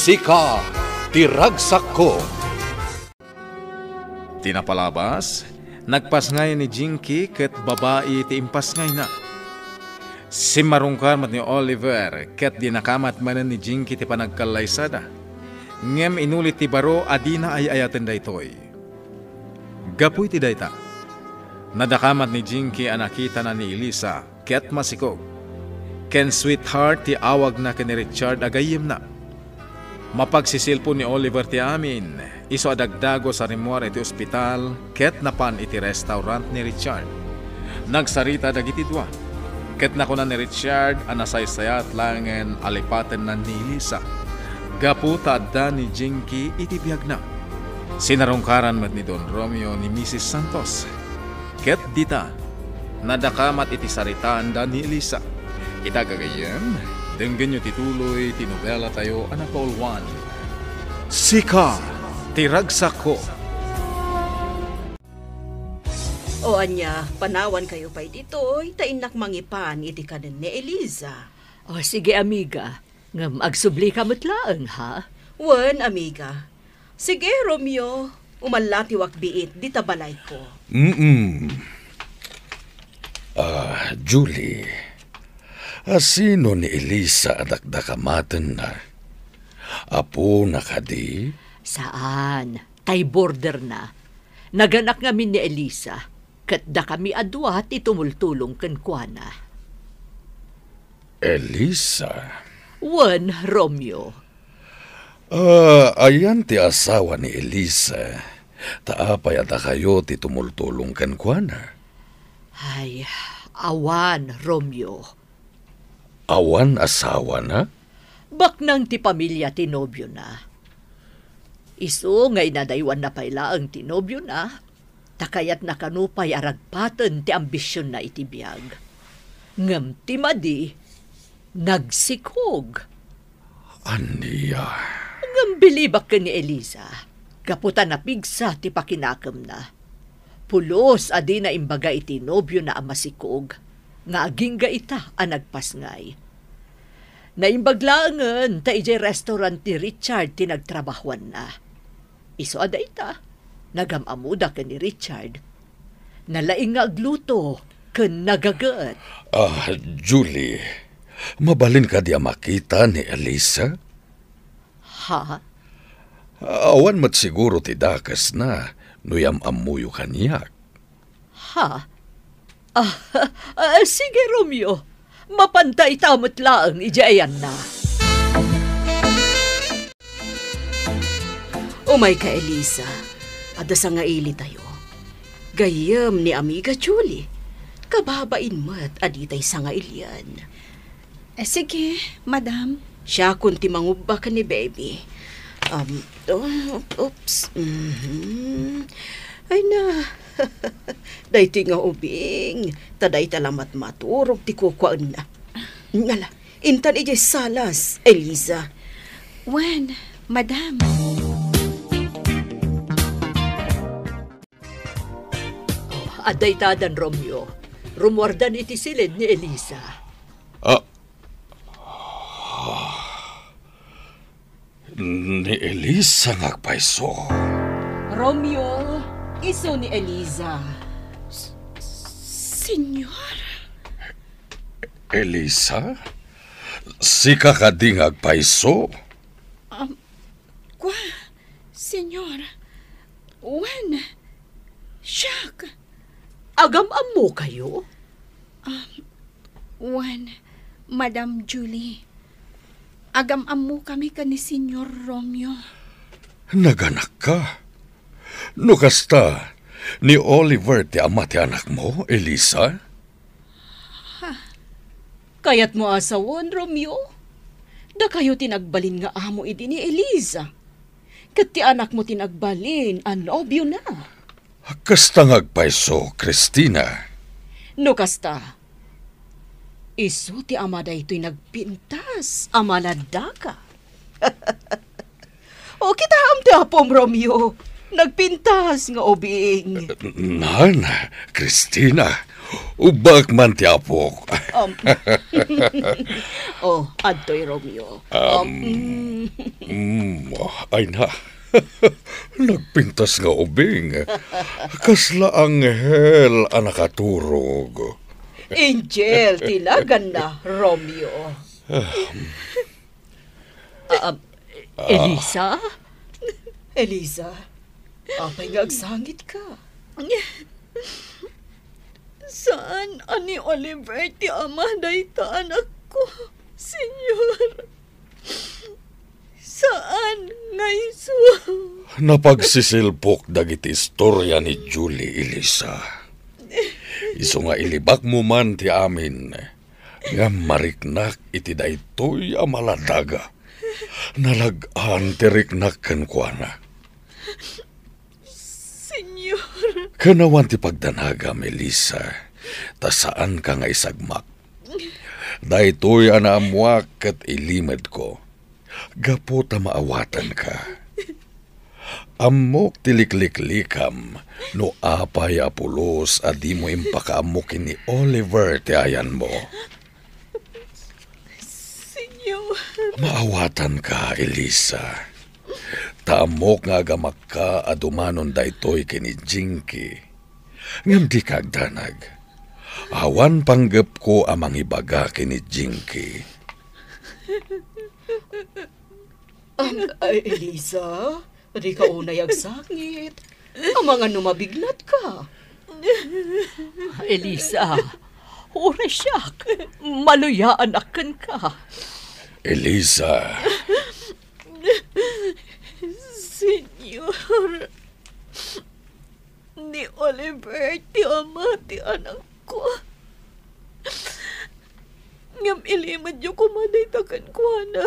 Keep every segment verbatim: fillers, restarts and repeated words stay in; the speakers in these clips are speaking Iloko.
Sika ti ragsakko. Ti napalabas, nagpasngay ni Jinky ket babai ti impasngayna. Simmarungkar met ni Oliver ket dinakamat manen ni Jinky ti panagkallaysada. Ngem inulit ti baro a dina ay-ayaten daytoy. Gapu iti dayta, nadakamat ni Jinky a nakitana ni Elisa ket masikog. Ken sweetheart ti awagna ken ni Richard a gayyemna. Mapagsisilpo ni Oliver ti amin, isu a dagdagus a rimmuar iti ospital ket napan iti restaurant ni Richard. Nagsarita dagiti dua, ket nakuna ni Richard a nasaysayat laengen a lipatenna ni Elisa gapu ta adda ni Jinky iti biagna. Sinarungkaran met ni Don Romeo ni Misis Santos. Ket dita, nadakamat iti saritaanda ni Elisa. Ita gagayyem, denggenyo ti tuloy ti nobelatayo a napauluan, Sika ti Ragsakko. O ania, panawankayo pay ditoy, ta innak mangipan iti kanen ni Eliza. O, sige, amiga. Ngem agsublika met laeng, ha? Wen, amiga. Sige, Romeo, umallatiwak biit dita balayko. Mm. Ah, Julie, a sino ni Elisa a dakdakamatenna? Apona kadi? Saan. Tay borderna. Naganak ngamin ni Elisa, ket dakami a dua ti tumultulong kenkuana. Elisa? Wen, Romeo. Ah, ayan ti asawa ni Elisa. Ta apay a dakayo ti tumultulong kenkuana? Ay, awan, Romeo. Awan asawana? Baknang ti pamilia ti nobiona. Isu nga inadaywanna pay laeng ti nobiona, ta kayatna kano pay a ragpaten ti ambisionna iti biag. Ngem ti madi, nagsikog. Ania? Ngem bilibak ken ni Eliza, gapu ta napigsa ti pakinakemna. Pulos a dina imbaga iti nobiona a masikog, nga agingga ita a nagpasngay. Naimbag laengen ta idiay restaurant ni Richard ti nagtrabahoanna. Isu a dayta, nagam-ammoda ken ni Richard. Nalaing nga agluto ken nagaget. Ah, Julie, mabalin kadi a makita ni Elisa? Ha? Awan met siguro ti dakesna no yam-ammoyo kaniak. Ha? Ah, ah, sige, Romeo. Mapanta ita met laeng idiay ayanna. Umayka, Elisa. Adda sangailitayo. Gayyem ni Amiga Julie. Kababain met a ditay sangailian. Eh, sige, madam. Siakon ti mangubba ken ni baby. Um, oh, oops. Mhm. Ay na. Daytoy nga ubing, ta dayta la matmaturog ti kukuaenna. Nala, intan idiay salas, Eliza. Wen, madam. Adda itadan, Romeo. Rummuardan iti siled ni Eliza. Ah. Ni Eliza nga agpayso. Romeo, isu ni Eliza. S-, Senyor? Eliza? Sika kadi nga agpayso? Um, Kua, Senyor, wen, siak. Agam-ammokayo? Um, wen, Madam Julie. Agam-ammokami ken ni Senyor Romeo. Naganakka. No kasta, ni Oliver ti ama ti anakmo, Eliza? Kayatmo a sawen, Romeo? Dakayo ti nagbalin nga amo idi ni Eliza. Ket ti anakmo ti nagbalin a nobiona. Kasta nga agpayso, Christina. No kasta, isu ti ama daytoy nagpintas a maladaka. O, kitaem ti apom, Romeo. Nagpintas nga ubing. Nan, Christina, Ubbak man ti apok. Um. Oh, adtoy Romeo. Um, Um, mm. Mm, ay na. Nagpintas nga ubing. Kasla anghel a nakaturog. Angel ti naganna, Romeo. Ah. Ah, ah, Elisa? Elisa, apay nga agsangitka? Saan a ni Oliver ti ama dayta anakko, Señor. Saan nga isu? Napagsisilpok dagiti istoria ni Julie, Elisa. Isu nga ilibakmo man ti amin, ngem mariknak iti daytoy a maladaga. Nalag-an ti riknak kenkuana. Señor. Ken awan ti pagdanagam, Elisa, ta saanka nga isagmak. Daytoy a naammoak ket ilimedko, gapu ta maawatanka. Ammok ti likliklikam no apay a pulos a dimo impakaammo ken ni Oliver ti ayanmo. Señor. Maawatanka, Elisa. Ta ammok nga agamakka a dumanon daytoy ken ni Jinky. Ngem dika agdanag. Awan panggepko a mangibaga ken ni Jinky. Am, ay, Elisa, dika unay agsangit. Amangan no mabignatka. Elisa, uray siak, maluyaanak kenka. Elisa. Señor, ni Oliver ti ama ti anakko. Ngem ilimedyo koma dayta kenkuana.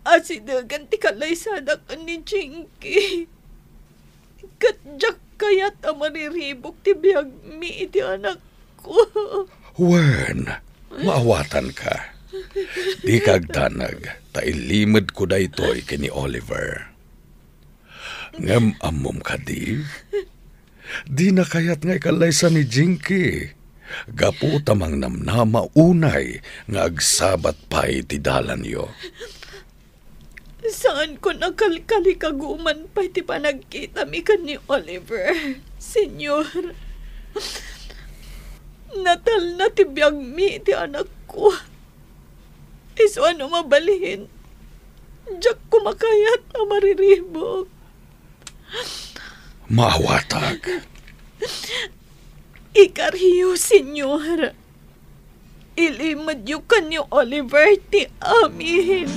Asidegen ti kallaysadak ken ni Jinky. Ket diak kayat a mariribuk ti biagmi iti anakko. Wen, maawatanka. Dika agdanag, ta ilimedko daytoy ken ni Oliver. Ngem ammom kadi? Dina kayat nga ikallaysa ni Jinky, gapu ta mangnamnama unay nga agsabat pay ti dalanyo. Saanko a kalkalikaguman pay ti panagkitami ken ni Oliver, Señor. Natalna ti biagmi ti anakko. Isu a no mabalin, diak koma kayat a mariribuk. Maawatak. Ikariyo, Señor. Ilimedyo ken ni Oliver ti amin.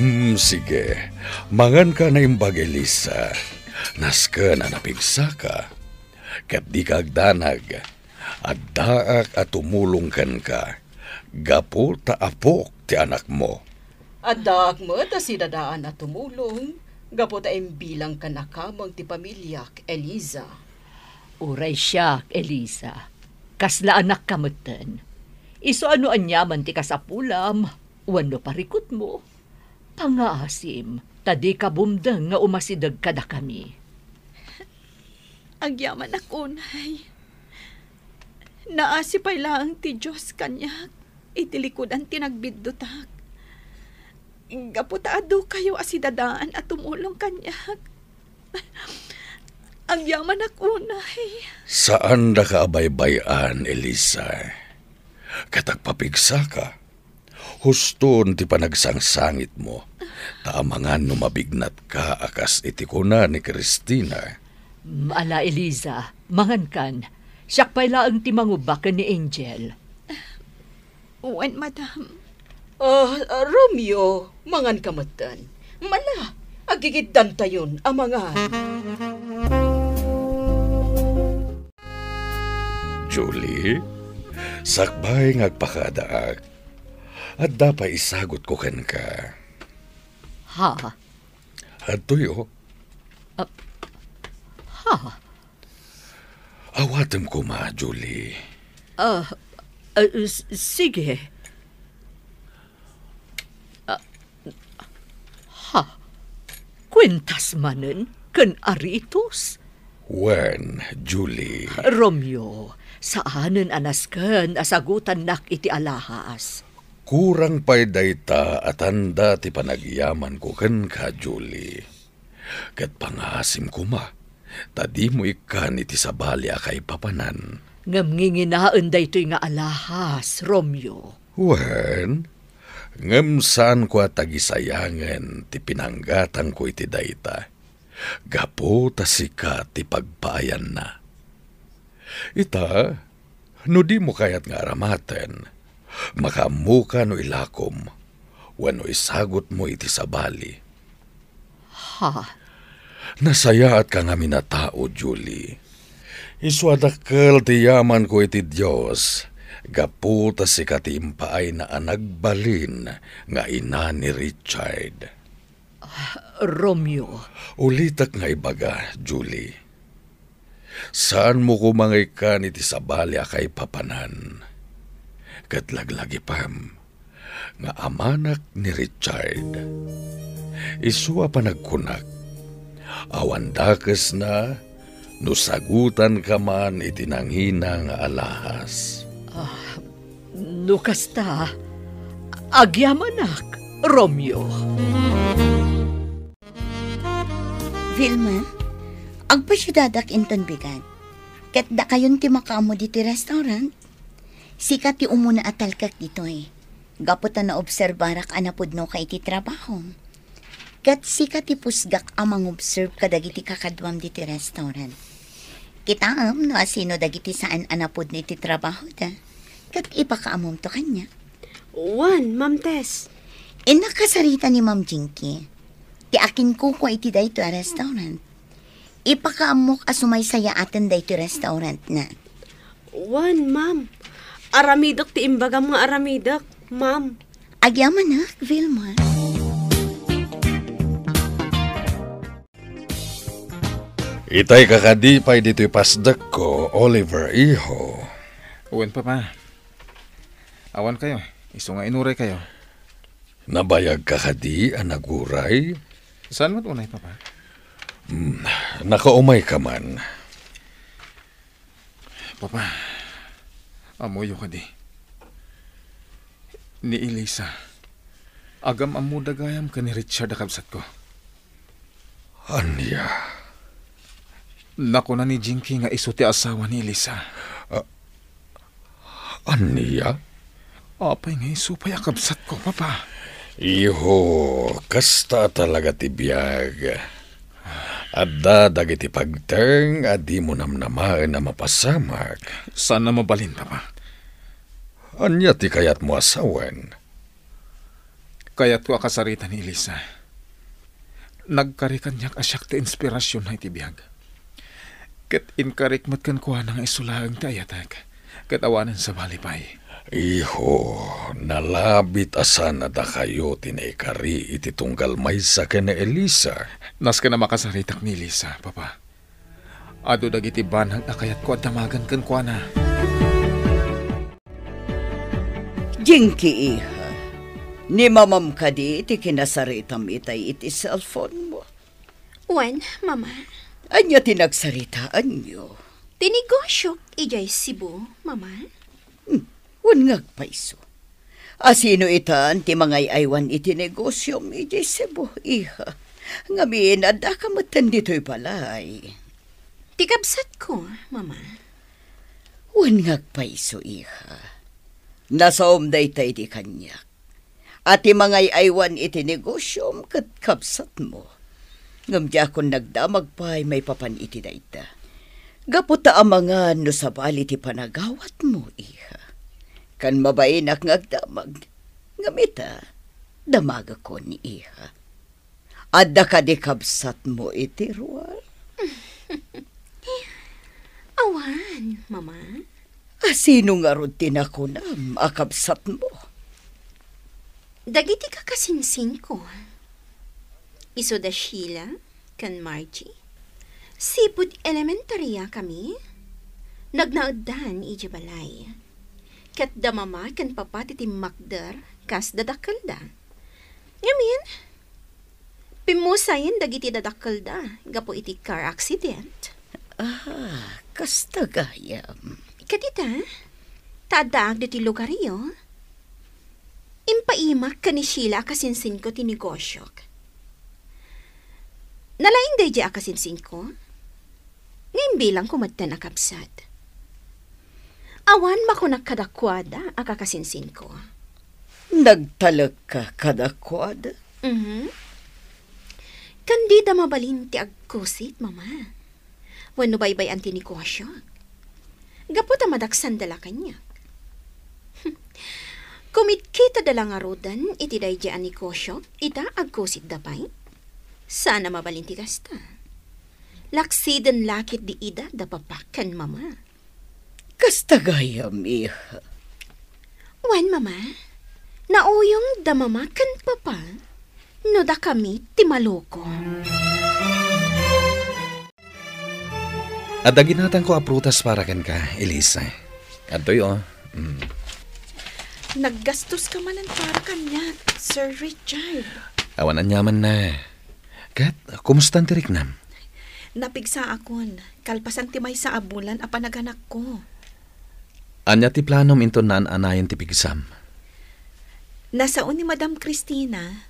Mm, sige. Manganka, Naimbag Elisa. Nasken a napigsaka. Ket dika agdanag. Addaak a tumulong kenka, gapu ta apok ti anakmo. Addaak met a sidadaan a tumulong, gapu ta imbilangkan a kameng ti pamiliak, Elisa. Uray siak, Elisa, kasla anakka metten. Isu a no aniaman ti kasapulam, wenno parikutmo, pangaasim, ta dika bumdeng nga umasideg kadakami. Agyamanak unay. Naasi pay laeng ti Dios kaniak iti likudan ti nagbiddutak. Gapu ta adu kayo a sidadaan a tumulong kaniak. Agyamanak unay. Saandaka a baybay-an, Elisa. Ket agpapigsaka. Huston ti panagsangsangitmo, ta amangan no mabignatka a kas iti kuna ni Cristina. Mm, ala, Elisa, mangankan. Siak pay laeng ti mangubba ken ni Angel. Wen, madam. Ah, Romeo, manganka metten. Ala, agigiddantayon a mangan. Julie, sakbay nga agpakadaak, adda pay isagutko kenka. Ha? Adtoy, o. Ah, ha? Awatem koma, Julie. Ah, ah, s-, sige. Ah, ha? Kuentas manen? ken aritos? Wen, Julie. Romeo, saanen a nasken a sagutannak iti alahas. Kurang pay dayta a tanda ti panagyamanko kenka, Julie. Ket pangasim koma, ta dimo ikkan iti sabali a kaipapanan. Ngem nginginaen daytoy nga alahas, Romeo. Wen, ngem saanko a tagisayangen ti pinanggatangko iti dayta. Gapu ta sika ti pagpaayanna. Ita, no dimo kayat nga aramaten, makaammoka no ilakom wenno isagutmo iti sabali. Ha? Nasayaatka ngamin a tao, Julie. Isu a dakkel ti yamanko iti Dios, gapu ta sika ti impaayna a nagbalin nga ina ni Richard. Romeo. Ulitek nga ibaga, Julie. Saanmo koma nga ikkan iti sabali a kaipapanan. Ket laglagipem nga amanak ni Richard. Isu a panagkunak, awan dakesna no sagutanka man iti nangina nga alahas. Ah, no kasta, agyamanak, Romeo. Vilma, agpasiudadak inton bigat. Ket dakayon ti makaammo ditoy restaurant. Sika ti umuna a talkak ditoy. Gapu ta naobserbarak a napudnoka iti trabaho. Ket sika ti pusgak a mangobserb kadagiti kakaduam ditoy restaurant. Kitaem no asino dagiti saan a napudno iti trabahoda. Ket ipakaammomto kaniak. Wen, Ma'am Tess. Innak kasarita ni Ma'am Jinky. Ti akinkukua iti daytoy a restaurant. Ipakaammok a sumaysayaaten daytoy restaurantna. Wen, ma'am. Aramidek ti imbagam nga aramidek, ma'am. Agyamanak, Vilma. Itay ka kadi pay ditoy pasdekko, Oliver, iho. Wen, Papa. Awan kayo. Isu nga inuray kayo. Nabayag ka kadi a naguray? Saan met unay, Papa? Hmm, nakaumay ka man. Papa, ammoyo kadi. Ni Elisa, agam-ammoda gayam ken ni Richard a kabsatko. Ania? Nakuna ni Jinky nga isu ti asawa ni Elisa. A-, ania? Apay nga isu pay a kabsatko, Papa? Iho, kasta talaga ti biag. Adda dagiti pagteng a dimo namnamaen a mapasamak. Saan a mabalin, Papa. Ania ti kayatmo a sawen? Kayatko a kasarita ni Elisa. Nagkari kaniak a siak ti inspirasionna iti biag. Ket inkarik met kenkuana nga isu laeng ti ayatek, ket awanen sabali pay. Iho, nalabit a saan a dakayo ti naikari iti tunggal maysa ken ni Elisa. Nasken a makasaritak ni Elisa, Papa. Adu dagiti banag a kayatko a damagen kenkuana. Jinky, iha, ni mamam kadi ti kinasaritam itay iti cellphone mo? Wen, Mama. Ania ti nagsaritaanyo? Ti negosiok idiay Cebu, Mama. Hmm, wen nga agpayso. Asino itan ti mangay-aywan iti negosiom idiay Cebu, iha? Ngamin, addaka metten ditoy balay. Ti kabsatko, Mama. Wen nga agpayso, iha. Nasaom dayta idi kaniak. A ti mangay-aywan iti negosiom ket kabsatmo. Ngem diakon nagdamag pay maipapan iti dayta. Gapu ta amangan no sabali ti panagawatmo, iha. Ken mabainak nga agdamag. Ngem ita, damagekon, iha. Adda kadi kabsatmo iti ruar? Awan, Mama. Asino ngarud ti nakunam a kabsatmo? Dagiti kakasinsinko. Isu da Sheila ken Margie. Sipud elementaria kami, nagnaeddan idiay balay. Ket da Mama ken Papa ti timmakder kas dadakkelda. Ngamin, Pimmusayen dagiti dadakkelda gapu iti car accident. Ah, kasta gayam. Kadita, ta addaak ditoy lugaryo, impaimak ken ni Sheila a kasinsinko ti negosiok. Nalaing daydiay a kasinsinko, nga imbilangko metten a kabsat. Awan makunak kadakuada a kakasinsinko. Nagtalekka kadakuada? Mhm. Ken dida mabalin ti agkusit, Mama. Wenno baybay-an ti negosio. Gapu ta madaksanda la kaniak. Kumikkitada la ngaruden iti daydiay a negosio, ita agkusitda pay. Saan a mabalin ti kasta. Laksiden la ketdi ida da Papa ken Mama. Kasta gayam, iha. Wen, Mama, nauyong da Mama ken Papa no dakami ti maloko. Adda ginatangko a prutas para kenka, Elisa. Adtoy, o. Mm. Naggastoska manen para kaniak, Sir Richard. Awan aniamanna. Ket, kumustan ti riknam? Napigsaakon, kalpasan ti maysa a bulan a panaganakko. Ania ti planom inton naan-anayen ti pigsam? Nasao ni Madam Cristina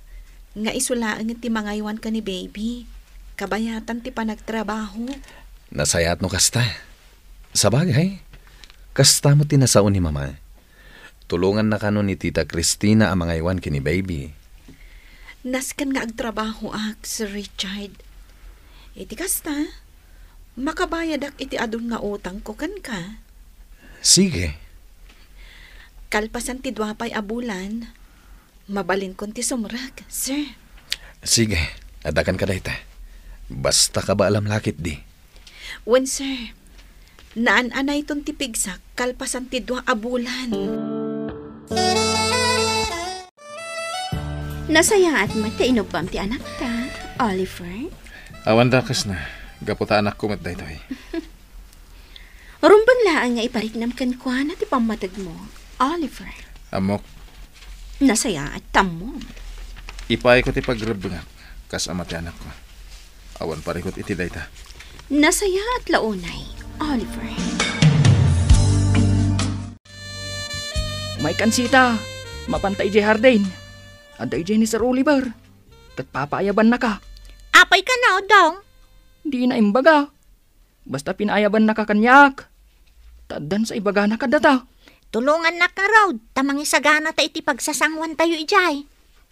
nga isu laeng ti mangaywan ken ni Baby. Kabayatan ti panagtrabaho. Nasayaat no kasta. Sabagay, kasta met ti nasao ni Mama. Tulonganna kano ni Tita Cristina a mangaywan ken ni Baby. Nasken nga agtrabahoak, Sir Richard. Iti kasta, makabayadak iti adun nga utangko kenka. Sige. Kalpasan ti dua pay a bulan, mabalinkon ti sumrek, sir. Sige, adda kenka dayta. Basta kabaalam la ketdi. Wen, sir. Naan-anayton ti pigsak kalpasan ti dua a bulan. Nasayaat met ta inubbam ti anakta, Oliver. Awan dakesna, gapu ta anakko met daytoy. Rumbeng laeng nga ipariknam kenkuana ti pammategmo, Oliver. Ammok. Nasayaat ta ammom. Ipaayko ti pagrebbengak kas ama ti anakko. Awan parikut iti dayta. Nasayaat la unay, Oliver. Maikkan, Sita, mapanta idiay hardin. Adda idiay ni Sir Oliver. Ket papaayabannaka. Apay kano, Dong? Dina imbaga. Basta pinaayabannaka kaniak. Ta addan sa ibagana kadata. Tulongannak ngarud, ta mangisaganata iti pagsasanguantayo idiay.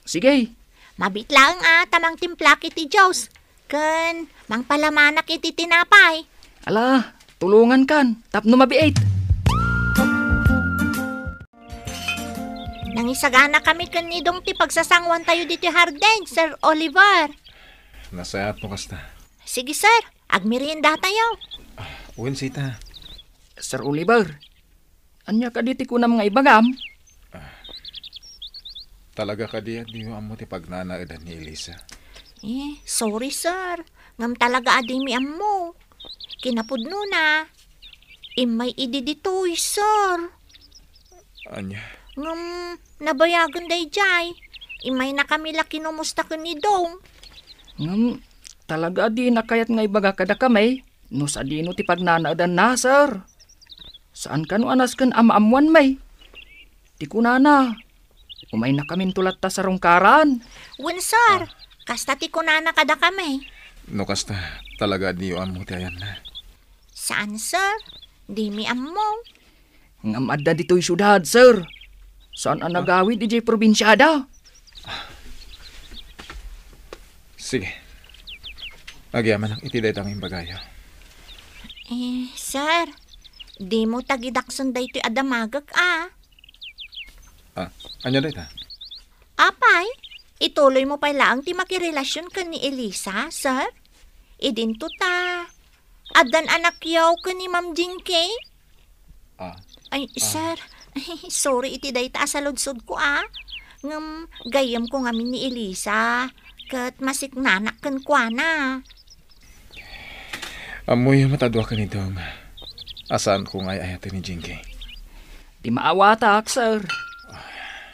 Sige. Mabiit laeng a, ta mangtimplak iti juice. Ken mangpalamanak iti tinapay. Ala, tulongankan, tapno mabiit. Nangisaganakami ken ni Dong ti pagsasanguantayo ditoy hardin, Sir Oliver. Nasayaat no kasta. Sige, sir. Agmeriendatayo. Ah, wen, Sita. Sir Oliver, ania kadi ti kunam nga ibagam? Ah, talaga kadi a diyo ammo ti pagnanaedan ni Elisa? Eh, sorry, sir. Ngem talaga a dimi ammo. Kinapudnona, immay idi ditoy, sir. Ania? Ngem, nabayagen daydiay. Immaynakami la kinumusta ken ni Dong. Ngem, talaga a dina kayat nga ibaga kadakami no sadino ti pagnanaedanna, sir. Saan kano a nasken a maammoanmi. Ti kunana, umaynakaminto latta sarungkaran. Wen, sir. Ah. Kasta ti kunana kadakami. No kasta, talaga a diyo ammo ti ayanna? Saan, sir. Dimi ammo. Ngem adda ditoy siudad, sir. Saan a nagawid idiay probinsiada. Sige. Agyamanak iti dayta nga imbagayo. Eh, sir, dimo tagidakson daytoy a damagek, a. Ah, ania dayta? Apay, ituloymo pay laeng ti makirelasyon ken ni Elisa, sir? Idinto ta, addan anakyo ken ni Ma'am Jinky? Ah. Ay, ah, sir. Sorry iti dayta a saludsodko, a. Ngem gayyemko ngamin ni Elisa, ket masiknanak kenkuana. Ammoyo met a dua ken ni Dong a saanko nga ay-ayaten ni Jinky. Ti maawatak, sir.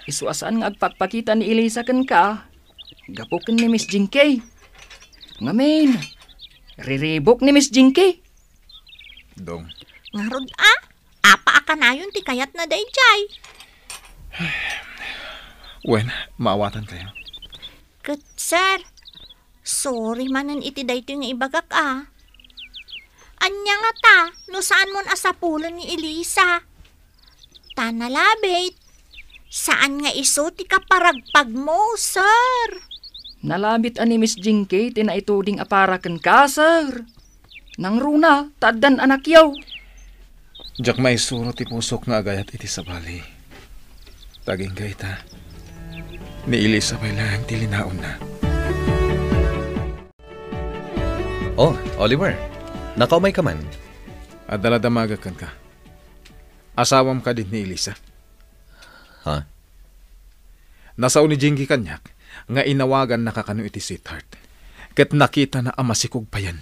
Isu a saan nga agpakpakita ni Elisa kenka, gapu ken ni Miss Jinky. Ngamin, riribuk ni Miss Jinky. Dong. Ngarud a, apa a kanayon ti kayatna daydiay? Wen, maawatankayo. Ket, sir, sorry manen iti daytoy nga ibagak a. Ania ngata no saanmon a sapulen ni Elisa? Ta nalabit, saan nga isu ti kaparagpagmo, sir. Nalabit a ni Miss Jinky ti naituding a para kenka, sir. Nangruna, ta addan anakyo. Diak maisuro ti pusok nga agayat iti sabali. Ta agingga ita, ni Elisa pay laeng ti linaonna. Oh, Oliver, nakaumay ka man? Adda la damagek kenka. Asawam kadi ni Elisa? Ha? Nasao ni Jinky kaniak nga inawagannaka kano iti sweetheart, ket nakitana a masikog payen.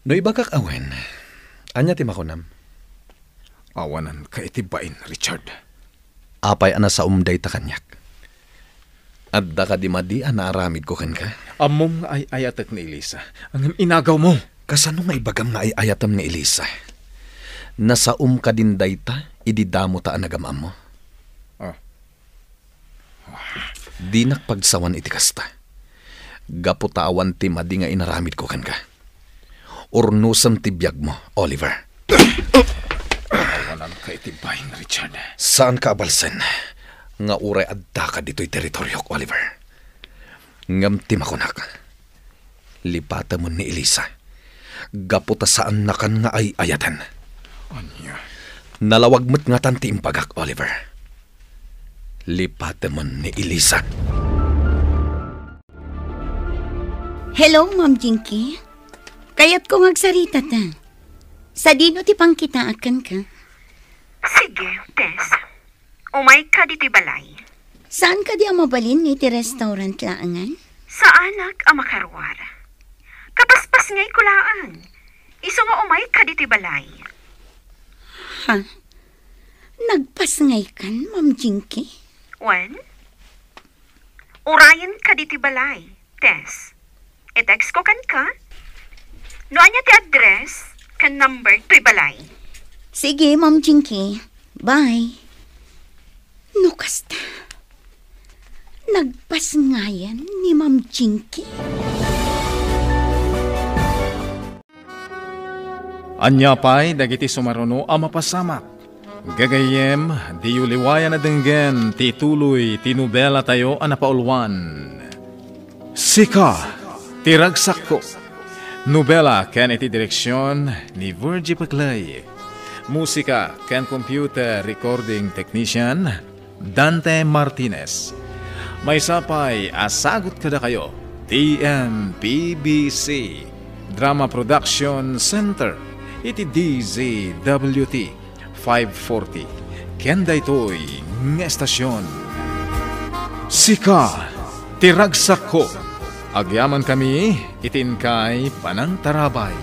No ibagak a wen, ania ti makunam? Awananka iti bain, Richard. Apay a nasaom dayta kaniak? Adda kadi madi a naaramidko kenka? Ammom nga ay-ayatek ni Elisa, ngem inagawmo. Kasano nga ibagam nga ay-ayatem ni Elisa? Nasaom kadin dayta idi damo ta a nagam-ammo? Ah. Dinak pagsawan iti kasta. Gapu ta awan ti madi nga inaramidko kenka. Urnosem ti biagmo, Oliver. Awananka iti bain, Richard. Saanka a balsen nga uray addaka ditoy teritoriok, Oliver. Ngem ti makunak, lipatemon ni Elisa. Gapu ta saannakan nga ay-ayaten. Ania? Nalawag met ngatan ti imbagak, Oliver. Lipatemon ni Elisa. Hello, Ma'am Jinky. Kayatko nga agsarita ta. Sadino ti pangkitaak kenka? Sige, Tess. Umayka ditoy balay. Saan kadi a mabalin nga iti restaurant laengen? Saanak a makaruar. Kapaspasngayko laeng. Isu nga umayka ditoy balay. Ha? Nagpasngaykan, Ma'am Jinky? Wen? Urayenka ditoy balay, Tess. I-text ko kenka no ania ti address ken number toy balay. Sige, Ma'am Jinky. Bye. No kasta, nagpasngayan ni Ma'am Jinky. Ania pay dagiti sumaruno a mapasamak? Gagayyem, diyo liwayan a denggen ti ituloy ti nobelatayo a napauluan, Sika ti Ragsakko. Nobela ken iti direksion ni Virgie Paclay. Musika ken computer recording technician, Dante Martinez. Maysa pay a sagut kadakayo ti M P B C Drama Production Center iti D Z W T five forty. Ken daytoy nga estasion, Sika ti Ragsakko. Agyamankami iti inkay panangtarabay.